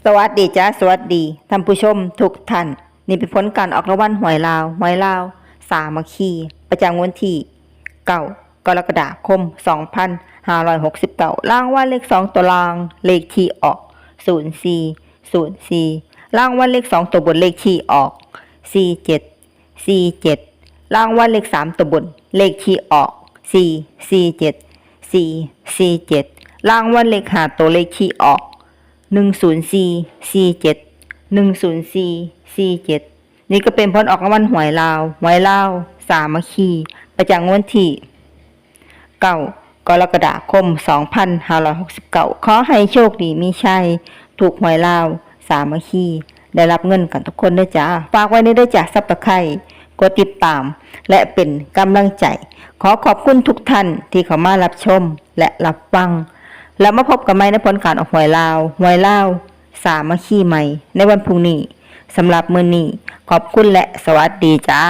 ສະຫວັດດີຈ້າ ສະຫວັດດີທ່ານຜູ້ຊົມທຸກທ່ານ. ນີ້ເປັນຜົນການອອກລາງວັນຫວຍລາວ ຫວຍລາວສາມັກຄີ ປະຈຳວັນທີເກົ້າ ກໍລະກະດາຄົມ ສອງພັນຫ້າຮ້ອຍຫົກສິບເກົ້າ. ລາງວັນເລກສອງຕົວລ່າງ ເລກທີ່ອອກ ສູນສີ່ ສູນສີ່. ລາງວັນເລກສອງຕົວບົນ ເລກທີ່ອອກ ສີ່ເຈັດ ສີ່ເຈັດ. ລາງວັນເລກສາມຕົວບົນ ເລກທີ່ອອກ ສີ່ສີ່ເຈັດ ສີ່ສີ່ເຈັດ. ລາງວັນເລກຫ້າຕົວ ເລກທີ່ອອກ ໜຶ່ງສູນສີ່ສີ່ເຈັດ ໜຶ່ງສູນສີ່ສີ່ເຈັດ. ນີ້ກໍເປັນຜົນອອກລາງວັນຫວຍລາວ ຫວຍລາວສາມັກຄີ ປະຈຳວັນທີ ເກົ້າ ກໍລະກະດາຄົມ ສອງພັນຫ້າຮ້ອຍຫົກສິບເກົ້າ. ຂໍໃຫ້ໂຊກດີມີໄຊ ຖືກຫວຍລາວສາມັກຄີ ໄດ້ຮັບເງິນກັນທຸກຄົນເດີຈ້າ. ຝາກໄວ້ເດີຈ້າ Subscribe ກົດຕິດຕາມ ແລະ ເປັນກຳລັງໃຈ. ຂໍຂອບຄຸນທຸກທ່ານທີ່ເຂົ້າມາຮັບຊົມ ແລະ ຮັບຟັງ. ແລ້ວມາພົບກັນໃໝ່ໃນຜົນການອອກຫວຍລາວ ຫວຍລາວສາມັກຄີໃໝ່ໃນວັນພຸ່ງນີ້. ສຳລັບມື້ນີ້ ຂອບຄຸນ ແລະ ສະຫວັດດີຈ້າ.